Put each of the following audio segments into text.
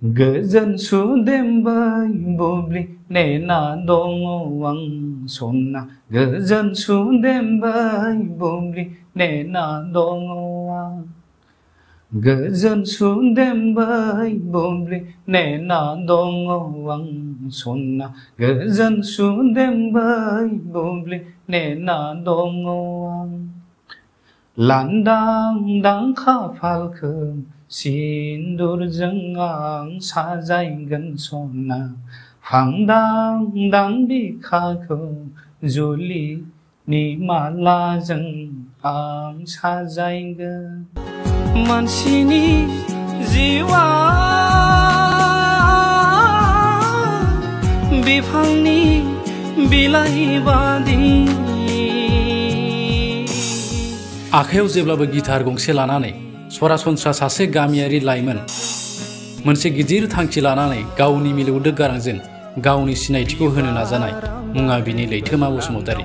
Goजोन सुदेमबाय बुब्लि नेना दङ आं सना गोजोन सुदेमबाय बुब्लि नेना दङ आं गोजोन सुदेमबाय बुब्लि नेना दङ आं सना गोजोन सुदेमबाय बुब्लि नेना दङ आं लांदां दां खाफालखौ सिन्दुरजों आं साजायगोन सना फांदां दां बिखाखौ जुलिनि मालाजों आं साजायगोन मानसिनि जिउआ बिफांनि बिलाइ बादि आखायाव जेब्लाबो गिटार गंसे लानानै सरासनस्रा सासे गामियारि लाइमोन मोनसे गिदिर थांखि लानानै गावनि मिलौदो गारांजों गावनि सिनायथिखौ होनो नाजानाय मुङा बिनि लैथोमा बसुमतारी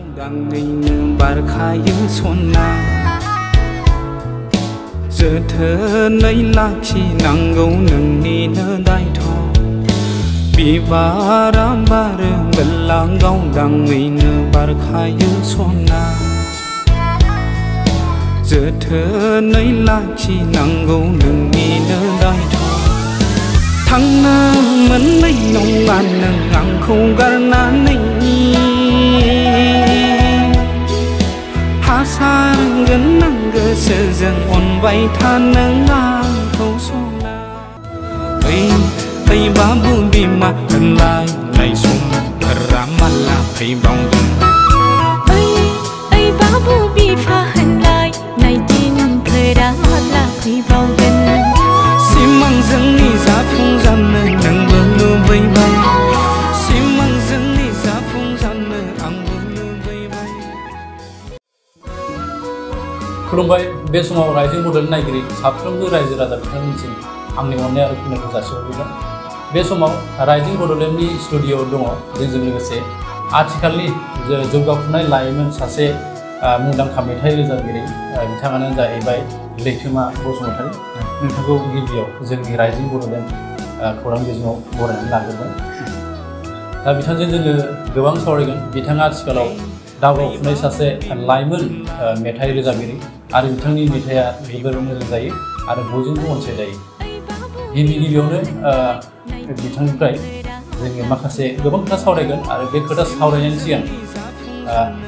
बारखायो सना जोथोनै लाखिनांगौ नोंनिनो दायथ' बिबारा बारो गोलां गावदाङैनो बारखायो सना जोथोनै लाखिनांगौ नोंनिनो दायथ' थांनो मोननाय नङा नों आंखौ गारनानै हासार गोनां गोसोजों अनबाय था नों आंखौ सना ओइ बाबु बिमा होनलायनाय समफोरा माला फैबावगोन ओइ बाबु बिफा होनलायनाय दिनफोरा माला फैबावगोन सिमां जोंनि जाफुंजानो नोंबो लुबैबाय सिमां जोंनि जाफुंजानो आंबो लुबैबाय खुलुमबाय बे समाव रायजो बड'लेण्ड नायगिरि साफ्रोमबो रायजो राजा बिथांमोननिसिम आंनि अननाय आरो खुलुमनायखौ जासिहरबाय बे समाव रायजो बड'लेण्डनि स्टुडिअ दङ जोंजों लोगोसे आथिखालनि जौगाफुनाय लाइमोन सासे मुंदांखा मेथाइ रोजाबगिरि बिथाङानो जाहैबाय लैथोमा बसुमतारी नोंथांखौ गिबियाव जोंनि रायजो बड'लेण्ड खौरां बिजोङाव बरायनानै लाग्रोबाय दा बिथांजों जोङो गोबां सावरायगोन बिथाङा आथिखालाव दावगाफुनाय सासे लाइमोन मेथाइ रोजाबगिरि आरो बिथांनि मेथाइआ जोबोर मोजां जायो आरो बयजोंबो अनसायजायो गिबियावनो बिथांनिफ्राय जोङो माखासे गोबां खोथा सावरायगोन आरो बे खोथा सावरायनायनि सिगां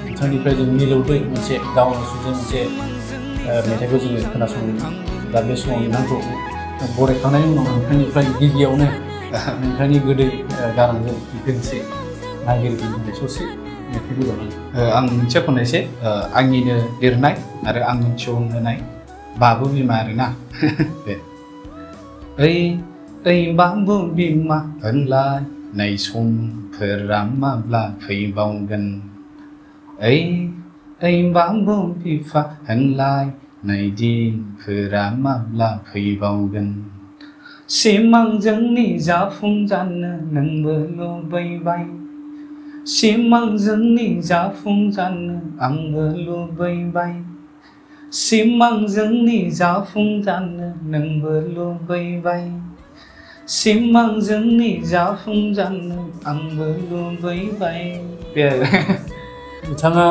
बिथांनिफ्राय जों मिलौदो मोनसे गावनि सुजों मोनसे मेथाइखौ जोङो खोनासंगोन दा बे समाव नोंथांखौ बरायखांनायनि उनाव नोंथांनिफ्राय गिबियावनो नोंथांनि गोदै गारांजों दोंसे नागिरगिरि होननाय ससे मेथाइखौ लानानै आं मोनसे खननायसै आंनिनो लिरनाय आरो आं मिथियाव होनाय बाबु बिमा आरोना ओइ बाबु बिमा होनलायनाय समफोरा माब्ला फैबावगोन ओइ बाबु बिफा होनलायनाय दिनफोरा माब्ला फैबावगोन सिमां जोंनि जाफुंजानो नोंबो लुबैबाय सिमां जोंनि जाफुंजानो आंबो लुबैबाय सिमां जोंनि जाफुंजानो नोंबो लुबैबाय सिमां जोंनि जाफुंजानो आंबो लुबैबाय बिथाङा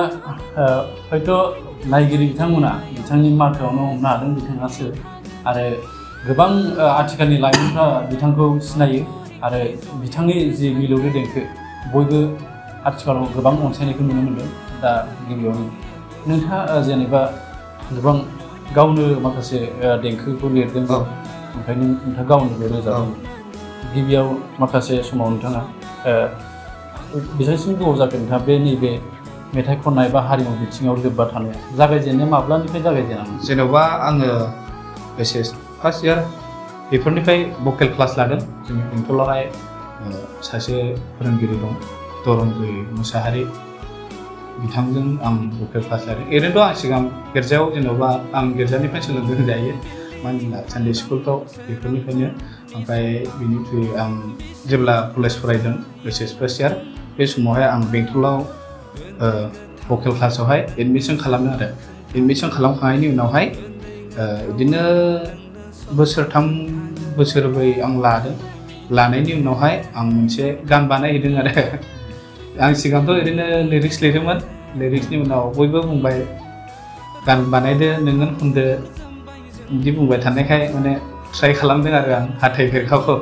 हयथ' नायगिरि बिथांमोना बिथांनि माथोआवनो हमनो हादों बिथाङा सोर आरो गोबां आथिखालनि लाइमोनफ्रा बिथांखौ सिनायो आरो बिथांनि जि मिलौदो देंखो बयबो आथिखालाव गोबां अनसायनायखौ नुनो मोनदों दा गिबियावनो नोंथाङा जेनेबा गोबां गावनो माखासे देंखोखौ लिरदों ओंखायनो नोंथाङा गावनो रोजाबदों गिबियाव माखासे समाव नोंथाङा बेसेबांसिम गोबाव जाखो नोंथाङा बे नैबे मेथाइ खननाय बा हारिमु बिथिङाव लोब्बा थानाया जागायजेननाया माब्लानिफ्राय जागायजेनामोन जेन'बा आङो एसएस फार्स्ट इयार बेफोरनिफ्राय भकेल क्लास लादों जोंनि बेंटलावहाय सासे फोरोंगिरि दं धरन्जय मुसाहारि बिथांजों आं भकेल क्लास लादों ओरैनोथ' आं सिगां गिर्जायाव जेन'बा आं गिर्जानिफ्राय सोलोंदों होनजायो मानो होनब्ला सानडे स्कुलफ्राव बेफोरनिफ्रायनो ओमफ्राय बिनि थ्रुयै आं जेब्ला कलेज फरायदों एसएस फार्स्ट इयार बे समावहाय आं बेंटलाव भकेल क्लासावहाय एडमिसन खालामदों आरो एडमिसन खालामखांनायनि उनावहाय बिदिनो बोसोरथाम बोसोरब्रै आं लादों लानायनि उनावहाय आं मोनसे गान बानायहैदों आरो आं सिगांथ' ओरैनो लिरिक्स लिरदोंमोन लिरिक्सनि उनाव बयबो बुंबाय गान बानायदो नोंनो खनदो बिदि बुंबाय थानायखाय माने ट्राइ खालामदों आरो आं हाथाइ फेरखाखौ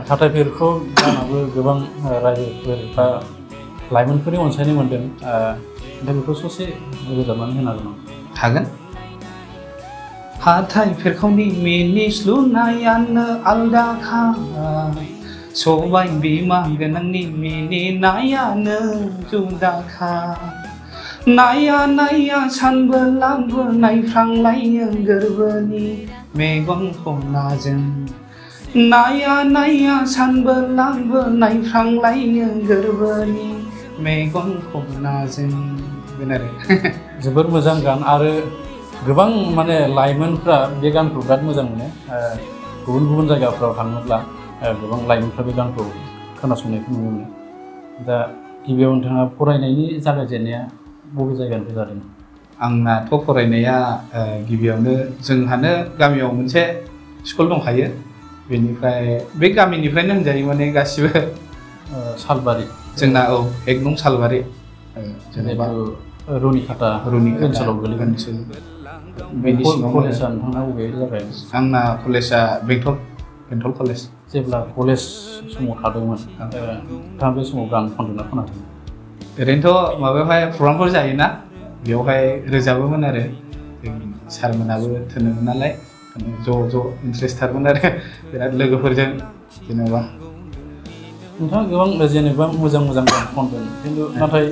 हाथाइ फेरखौ गानाबो गोबां रायजोफोर बा लाइमोनफोरनि अनसायनाय मोन्दों दा बेखौ ससे रोजाबनानै होनो हागोन हाथाइ फेरखावनि मिनिस्लुनायानो आलदाखा सबाय बिमा गोनांनि मिनिनायानो जुदाखा नाया नाया सानबोलाबो नायफ्रांलायो गोरबोनि मेगन खनाजों नाया नाया सानबोलाबो नायफ्रांलायो गोरबोनि मेगन खनाजों बेनो जोबोर मोजां गान आरो गोबां माने लाइमोनफ्रा बे गानखौ बिराद मोजां मोनो गुबुन गुबुन जायगाफ्राव थाङोब्ला गोबां लाइमोनफ्रा बे गानखौ खोनासंनायखौ नुनो मोनो दा गिबियाव नोंथाङा फरायनायनि जागायजेननाया बबे जायगानिफ्राय जादों आंनाथ' फरायनाया गिबियावनो जोंहानो गामियाव मोनसे स्कुल दंखायो बेनिफ्राय बे गामिनिफ्रायनो होनजायो माने गासिबो सालबारि जोंना एक नं सालबारि जेनेबा रुनिखाता ओनसोलाव गोलैगोन बेनि सिङाव कलेजआ नोंथांना बबे जाबाय आंना कलेजआ बेंटल कलेज जेब्ला कलेज समाव थादोंमोन नोंथाङा बे समाव गान खनदोंना खनाखैमोन ओरैनोथ' माबायावहाय प्रग्रामफोर जायोना बेवहाय रोजाबोमोन आरो सारमोनाबो थोनोमोन नालाय ज' इन्ट्रेस्टथारमोन आरो बिराद लोगोफोरजों जेनेबा नोंथाङा गोबां जेनेबा मोजां गान खनदों खिन्थु नाथाय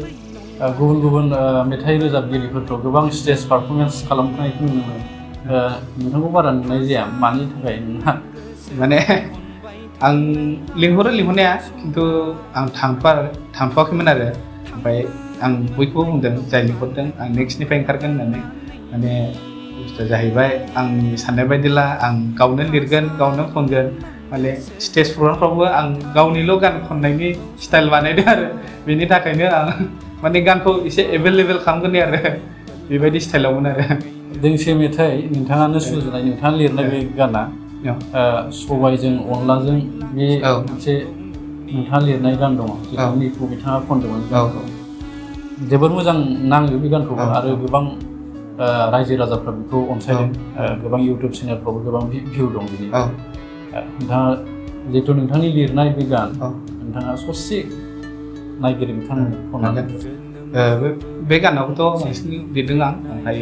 गुबुन गुबुन मेथाइ रोजाबगिरिफोरखौ गोबां स्टेज पारफरमेन्स खालामनायखौ नुनो मोनो नोंथांखौ बारा नुनाय जाया मानि थाखाय नोंहा माने आं लिंहरनाया खिन्थु आं थांथ'वाखैमोन आरो ओमफ्राय आं बयखौबो बुंदों जाय लिंहरदों आं नेक्स्टनिफ्राय ओंखारगोन होननानै माने बुस्थुआ जाहैबाय आंनि साननाय बायदिला आं गावनो लिरगोन गावनो खनगोन माने स्टेज प्रग्रामफ्रावबो आं गावनिल' गान खननायनि स्टाइल बानायदों आरो बेनि थाखायनो आं माने गानखौ एसे एभेलेबेल खालामगोन आरो बेबायदि स्टाइलावमोन आरो दोंसे मेथाइ नोंथाङानो सुजुनाय नोंथाङा लिरनाय बे गाना सबायजों अनलाजों बे मोनसे नोंथाङा लिरनाय गान दङ जेखौ बिथाङा खनदोंमोन जोबोर मोजां नाङो बे गानखौ आरो गोबां रायजो राजाफ्रा बेखौ अनसायदों गोबां इउटुब चेनेलफ्रावबो गोबां भिउ दं बिनि नोंथाङा जिहेथु नोंथांनि लिरनाय बे गान नोंथाङा ससे नायगिरि बिथांमोननो खननानै बे गानावथ' बांसिन लिरदों आं ओमफ्राय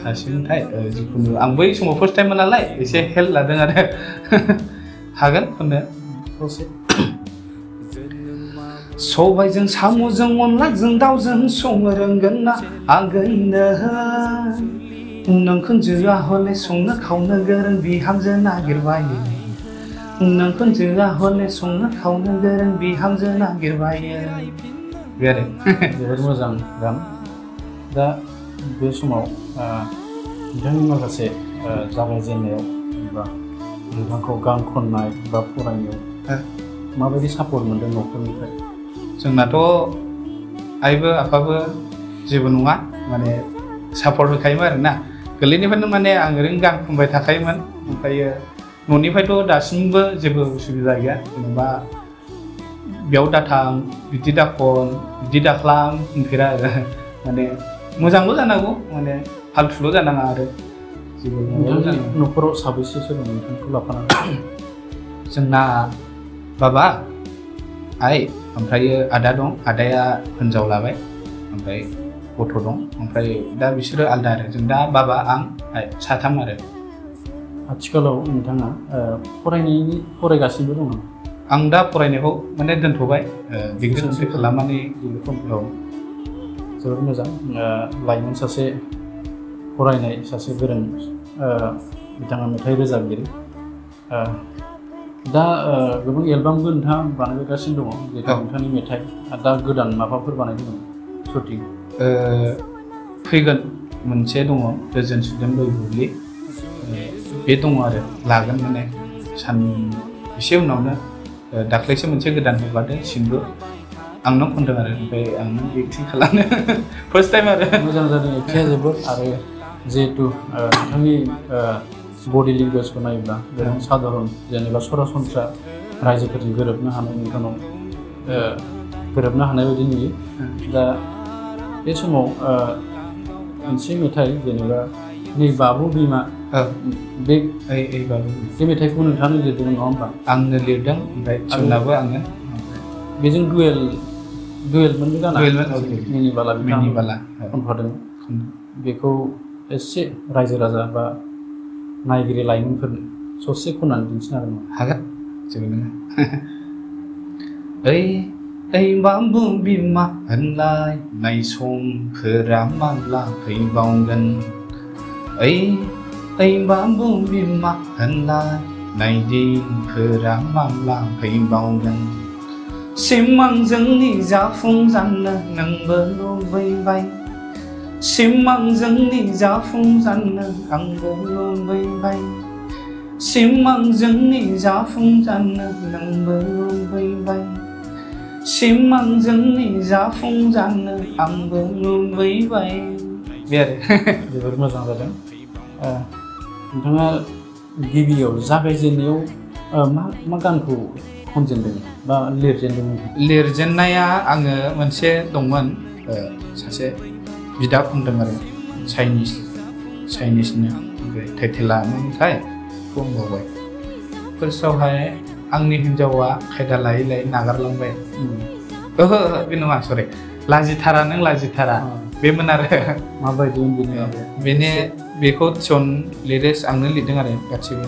सासेमोनथाय जिखुनु आं बै समाव फार्स्ट टाइममोन नालाय एसे हेल्प लादों आरो हागोन खननो ससे सबायजों साम'जों अनलाजों दाउजों संनो रोंगोन ना आगैनो नोंखुनजोआ हले संनो खावनो गोरों बिहामजो नागिरबाय नोंखुनजोआ हले संनो खावनो गोरों बिहामजो नागिरबाय बे आरो जोबोर मोजां गान दा बे समाव नोंथांनि माखासे जागायजेननायाव बा नोंथांखौ गान खननाय बा फरायनायाव माबायदि सापर्ट मोनदों न'खरनिफ्राय जोंनाथ' आइबो आफाबो जेबो नङा माने सापर्ट होखायोमोन आरोना गोरलैनिफ्रायनो माने आं ओरैनो गान खनबाय थाखायोमोन ओमफ्रायो न'निफ्रायथ' दासिमबो जेबो उसुबिदा गैया जेनेबा बेयाव दाथां बिदि दाखन बिदि दाख्लाम होनफेरा आरो माने मोजांबो जानांगौ माने फालथुल' जानाङा आरो जेबो न'खराव साबैसे सोलों नोंथांखौ लाफानानै जोंना बाबा आइ ओमफ्रायो आदा दं आदाया हिनजाव लाबाय ओमफ्राय गथ' दं ओमफ्राय दा बिसोरो आलदा आरो जों दा बाबा आं साथाम आरो आथिखालाव नोंथाङा फरायगासिनो दं नामा आं दा फरायनायखौ माने दोनथ'बाय डिग्री कमप्लिट खालामनानै जोबोद मोजां लाइमोन सासे फरायनाय सासे गोरों बिथाङा मेथाइ रोजाबगिरि दा गोबां एलबामबो नोंथाङा बानायगासिनो दङ जेरै नोंथांनि मेथाइ दा गोदान माबाफोर बानायदों शुटिं फैगोन मोनसे दङ गोजोन सुदेम दै बुब्लि बे दङ आरो लागोन माने सान एसे उनावनो दाख्लैसो मोनसे गोदान हगारदों सिंगल आंनो खनदों आरो ओमफ्राय आंनो एक्टिं खालामनो फार्स्ट टाइम आरो मोजां जादों एक्टिंआ जोबोद आरो जिहेतु नोंथांनि बडि लेंगुवेजखौ नायोब्ला गोबां साधारन जेनेबा सरासनस्रा रायजोफोरजों गोरोबनो हानाय नोंथांनाव गोरोबनो हानाय बायदि नुयो दा बे समाव मोनसे मेथाइ जेनेबा नै बाबु बिमा बे मेथाइखौ नोंथाङानो लिरदोंमोन नङा होमबा आंनो लिरदों ओमफ्राय टिउनाबो आङो बेजों दुवेलमोनबो जाना मिनिबाला खनफादों बेखौ एसे रायजो राजा बा नायगिरि लाइमोनफोरनो ससे खननानै दिन्थिनो हागोन जेबो नङा ओइ बाबु बिमा होनलायनाय समफोरा माब्ला फैबावगोन ओइ बाबु बिमा होनलायनाय दिनफोरा माब्ला फैबावगोन सिमां जोंनि जाफुंजानो नोंबो लुबैबाय सिमां जोंनि जाफुंजानो आंबो लुबैबाय सिमां जोंनि जाफुंजानो नोंबो लुबैबाय सिमां जोंनि जाफुंजानो आंबो लुबैबाय बे आरो जोबोर मोजां जादों नोंथाङा गिबियाव जागायजेननायाव मा गानखौ खनजेनदों बा लिरजेननाया आङो मोनसे दंमोन सासे बिदा खनदों आरो चाइनिसनो ओमफ्राय टाइटेला मोनथाय बुंबावबाय फार्स्टआवहाय आंनि हिन्जावा खायदा लायै लायै नागारलांबाय ओहो बे नङा सरि लाजिथारा नों लाजिथारा बेमोन आरो माबायदि बेनो बेखौ टिउन लिरिक्स आंनो लिरदों आरो गासिबो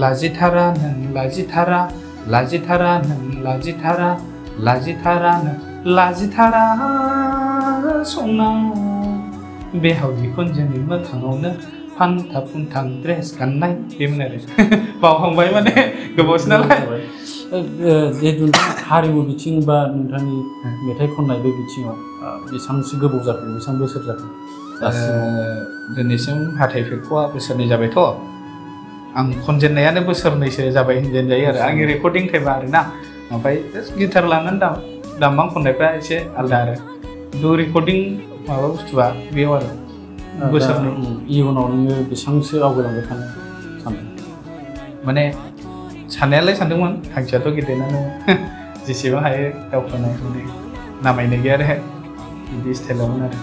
लाजिथारा नों लाजिथारा लाजिथारा नों लाजिथारा लाजिथारा नों लाजिथारा सना बे हावदि खनजोंनि मोखाङावनो फान्था फुंथां ड्रेस गाननाय बेमोन आरो बावहांबाय माने गोबावसै नालाय जिहेतु हारिमु बिथिं बा नोंथांनि मेथाइ खननाय बे बिथिङाव बेसेबांसो गोबाव जाखो बेसेबां बोसोर जाखो दिनैसिम हाथाइ फेरख'आ बोसोरनै जाबायथ' आं खनजेननायानो बोसोरनैसो जाबाय होनजायो आरो आंनि रेकर्डिं टाइमा आरोना ओमफ्राय गिटार लानानै दामबां खननायफ्रा एसे आलदा आरो खिन्थु रेकर्डिं माबा बुस्थुआ बेयाव आरो बोसोरनै इयुनाव नोङो बेसेबांसो आवगायलांबाय थानो सानदों माने साननायालाय सानदोंमोन थांखियाथ' गिदिरानो जेसेबां हायो दावखोनाय नामायनाय गैया आरो बिदि स्टाइलावमोन आरो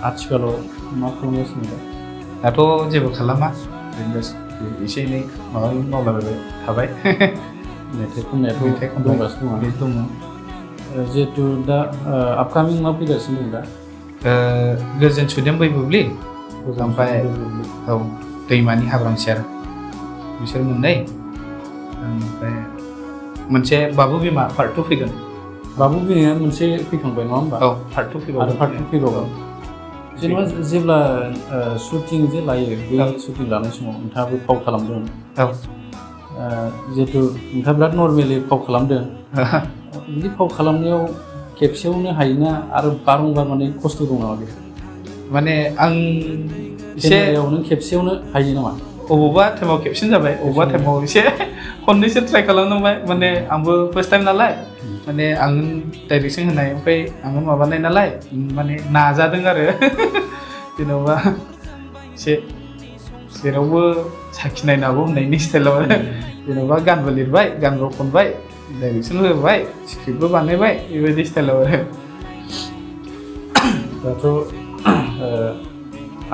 आथिखालाव मा खालामगासिनो दाथ' जेबो खालामा एसे एनै माबा मावलाबाय थाबाय मेथाइ खननायाथ' दंगासिनो दङ जिहेतु दा आपकामिं मा फैगासिनो दं दा गोजोन सुदेम बै बुब्लि ओमफ्राय औ दैमानि हाब्रां सेर बिसोर मोननै ओमफ्राय मोनसे बाबु बिमा पार्ट 2 फैगोन बाबु बिमाया मोनसे फैखांबाय नङा होमबा औ पार्ट 2 फैबावगोन आरो पार्ट 2 फैबावगोन जेनेबा जेब्ला शुटिं जे लायो बे शुटिं लानाय समाव नोंथाङाबो फाव खालामदों औ जिहेतु नोंथाङा बिराद नर्मेलि फाव खालामदों बिदि फाव खालामनायाव खेबसेयावनो हायोना आरो बारंबार माने खस्थ' दं नामा बे माने आं एसे नों खेबसेयावनो हायो नामा अबावबा टाइमाव खेबसेनो जाबाय अबावबा टाइमाव एसे खननैसो ट्राइ खालामनांबाय माने आंबो फार्स्ट टाइम नालाय माने आं डाइरेक्सन होनाय ओमफ्राय आङो माबानाय नालाय माने नाजादों आरो जेन'बा एसे जेरावबो साखिनायनांगौ होननायनि स्टाइलाव आरो जेन'बा गानबो लिरबाय गानबो खनबाय डाइरेक्सन होबाय स्क्रिप्टबो बानायबाय बेबायदि स्टाइलाव आरो दाथ'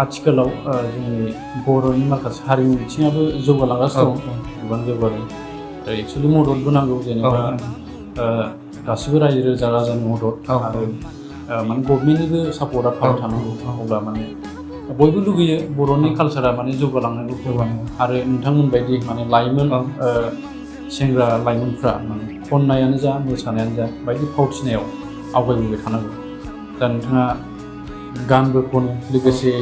आथिखालाव जोंनि बर'नि माखासे हारिमु बिथिङाबो जौगालांगासिनो दं गोबां जौगादों एक्सुवेलि मददबो नांगौ जेनेबा गासिबो रायजो राजानि मदद आरो माने गभर्नमेन्टनिबो सापर्टआ थाबाय थानांगौ अब्ला माने बयबो लुगैयो बर'नि कालसारा माने जौगालांनो आरो नोंथांमोन बायदि माने लाइमोन सेंग्रा लाइमोनफ्रा माने खननायानो जा मोसानायानो जा बायदि फावथिनायाव आवगायबोबाय थानांगौ दा नोंथाङा गानबो खनो लोगोसे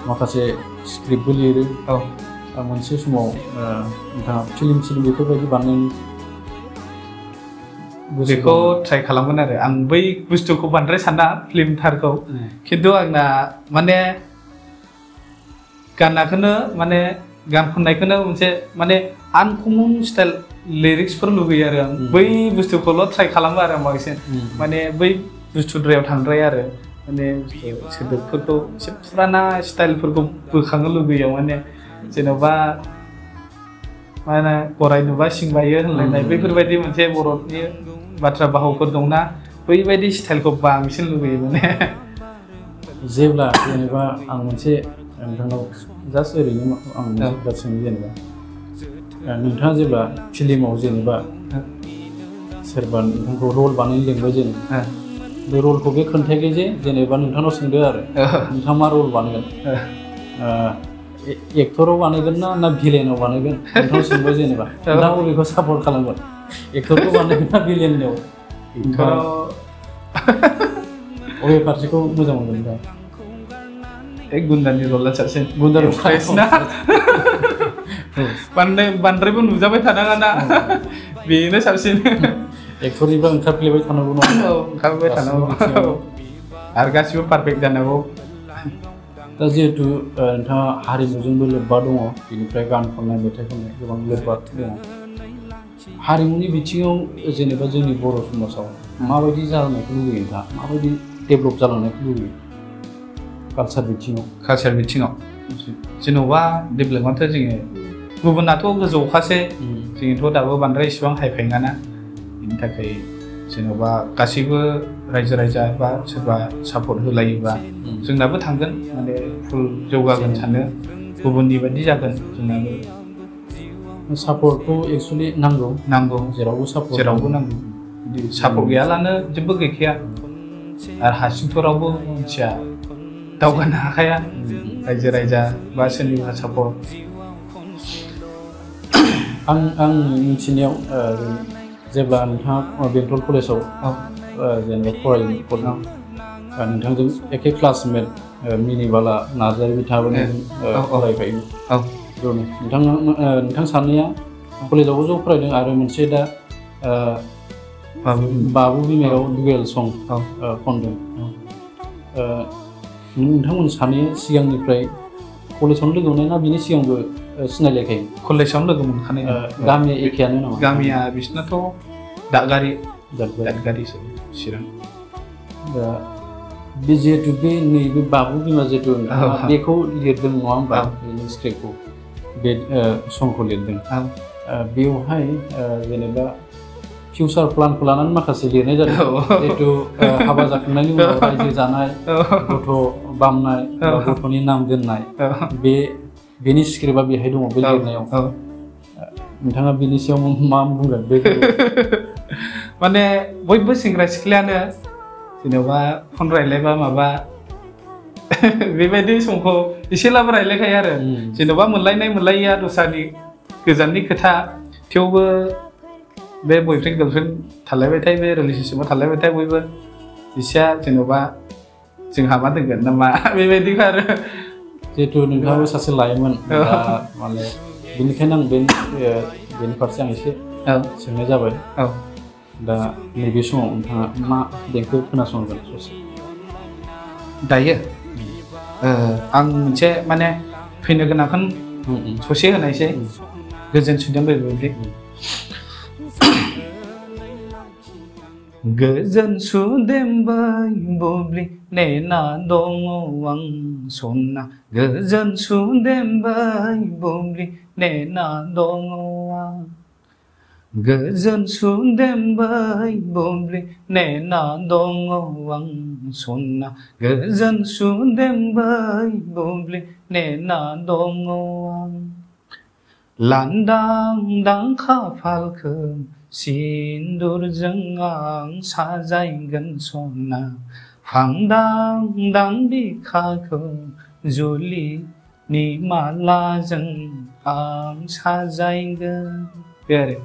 माखासे स्क्रिप्टबो लिरो मोनसे समाव नोंथाङा फिल्म बेफोरबायदि बानायनो बेखौ ट्राइ खालामगोन आरो आं बै बुस्थुखौ बांद्राय साना फिल्मथारखौ खिन्थु आंना माने गाननाखौनो माने गान खननायखौनो मोनसे माने आनकमन स्टाइल लिरिक्सफोर लुगैयो आरो आं बै बुस्थुखौल' ट्राइ खालामो आरो आं बांसिन माने बै बुस्थुद्रायाव थांद्राया आरो माने सोदोबफोरखौ एसे फुराना स्टाइलफोरखौ बोखांनो लुगैयो माने जेन'बा मा होनो गराय नुबा सिं बायो होनलायनाय बैफोरबायदि मोनसे बर'नि बाथ्रा भावफोर दंना बैबायदि स्टाइलखौ बांसिन लुबैयो माने जेब्ला जेनेबा आं मोनसे नोंथांनाव जास्ट ओरैनो आं मोनसे सोंनो जेनेबा नोंथाङा जेब्ला फिल्माव जेनेबा सोरबा नोंथांखौ रल बानायनो लिंबाय जेनेबा बे रलखौ बे खोन्थायाखै जे जेनेबा नोंथांनाव सोंदो आरो नोंथाङा मा रल बानायगोन एक्टराव बानायगोन ना भिलेनाव बानायगोन नोंथांनाव सोंबाय जेनेबा नोंथाङा बबेखौ सापर्ट खालामगोन एक्टरखौ बानायगोन ना भिलेनाव एक्टराव बबे फारसेखौ मोजां मोनगोन नोंथाङा एक गुन्दानि रला साबसिन गुन्दा ना बांद्रायबो नुजाबाय थानाङा ना बेनो साबसिन एक्टरनिफ्राय ओंखारफ्लेबाय थानांगौ नङा ओंखारबाय थानांगौ आरो गासिबो पारफेक्ट जानांगौ दा जिहेतु नोंथाङा हारिमुजोंबो लोब्बा दङ बेनिफ्राय गान खननाय मेथाइ खननाय गोबां लोब्बा दङ हारिमुनि बिथिङाव जेनेबा जोंनि बर' समाजाव माबायदि जालांनायखौ लुबैयो नोंथाङा माबायदि डेभेलप जालांनायखौ लुबैयो कालचार बिथिङाव जेन'बा डेभेलपआथ' जोङो गुबुनाथ' गोजौखासै जोंथ' दाबो बांद्राय इसिबां हाइफाइ नङाना बेनि थाखाय जेन'बा गासैबो रायजो राजा बा सोरबा सापर्ट होलायोबा जोंनाबो थांगोन माने फुल जौगागोन सानो गुबुननि बायदि जागोन जोंनाबो सापर्टखौ एक्सुवेलि नांगौ जेरावबो नांगौ सापर्ट गैयालानो जेबो गैखाया आरो हारसिंथ' रावबो मानसिया दावगानो हाखाया रायजो राजा बा सोरनिबा सापर्ट आं मिथिनायाव जेब्ला नोंथाङा बेंटल कलेजाव जेनेबा फरायो नोंथांजों एखे क्लासमेट मिनिबाला नार्जारी बिथाङाबो फरायफायो नोंथां सानैया कलेजावबो ज' फरायदों आरो मोनसे दा बाबु बिमायाव डुवेल सं खनदों नोंथांमोन सानैया सिगांनिफ्राय कलेजावनो लोगो मोननाय ना बिनि सिगांबो सिनायलायखायो कलेजावनो लोगो मोनखानाय गामिया एखेयानो नामा गामिया बिसोरनाथ' दादगारिसो चिरां दा बे जिहेतु बे नैबे बाबु बिमा जिहेतु बेखौ लिरदों नङा होमबा बेनि स्क्रिप्टखौ बे संखौ लिरदों बेवहाय जेनेबा फिउचार प्लानखौ लानानै माखासे लिरनाय जादों जिहेतु हाबा जाखांनायनि उनाव रायजो जानाय गथ' बामनाय गथ'नि नाम दोननाय बेनि स्क्रिप्टआ बेहाय दङ बे लिरनायाव नोंथाङा बेनि सायाव मा बुंगोन बे माने बयबो सेंग्रा सिख्लायानो जेनेबा फन रायलायबा माबा बेबायदि समखौ एसेलाबो रायलायखायो आरो जेनेबा मोनलायनाय मोनलायैया दस्रानि गोजाननि खोथा थेवबो बे बयफ्रेन्ड गार्लफ्रेन्ड थालायबायथाय बे रिलेशनशिपआव थालायबायथाय बयबो एसेया जेनेबा जोंहा मा दोनगोन नामा बेबायदिखौ आरो जिहेतु नोंथाङाबो सासे लाइमोन माने बेनिखायनो आं बेनि फारसे आं एसे सोंनाय जाबाय दा नैबे समाव नोंथाङा मा देंखो खोनासंगोन ससे दायो आं मोनसे माने फैनो गोनांखौ ससे होनायसै गोजोन सुदेम बेबायदि गोजोन सुदेम बुब्लि नेना दङ आं सना गोजोन सुदेम बुब्लि नेना दङ आं गोजोन सुदेम बुब्लि नेना दङ आं सना गोजोन सुदेम बुब्लि नेना दङ आं लांदां खाफालखौ सिन्दुरजों आं साजायगोन सना फांदां बिखाखौ जुलिनि मालाजों आं साजायगोन बे आरो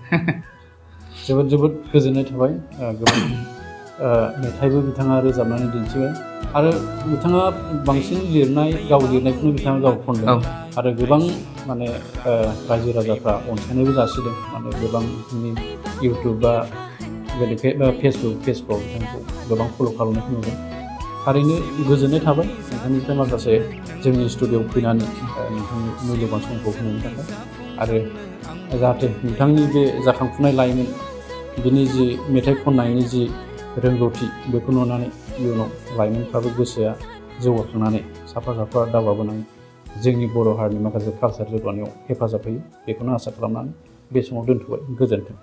जोबोद गोजोननाय थाबाय गोबां मेथाइबो बिथाङा रोजाबनानै दिन्थिबाय आरो बिथाङा बांसिन गाव लिरनायखौनो बिथाङा गाव खनदों आरो गोबां माने रायजो राजाफ्रा अनसायनायबो जासिदों माने गोबां इउटुब बा फेसबुक पेजफ्राव बिथांखौ गोबां फल' खालामनायखौ नुदों थारैनो गोजोननाय थाबाय नोंथांनिफ्राय माखासे जोंनि स्टुडिय'आव फैनानै नोंथांनि मुल्यबान समखौ होनायनि थाखाय आरो जाहाथे नोंथांनि बे जाखांफुनाय लाइमोन बिनि जि मेथाइ खननायनि जि रोंगौथि बेखौ नुनानै इयुनाव लाइमोनफ्राबो गोसोआ जौगाखांनानै साफा दावगाबोनानै जोंनि बर' हारिनि माखासे कालचार जौगानायाव हेफाजाब होयो बेखौनो आसा खालामनानै बे समाव दोनथ'बाय गोजोन्थों।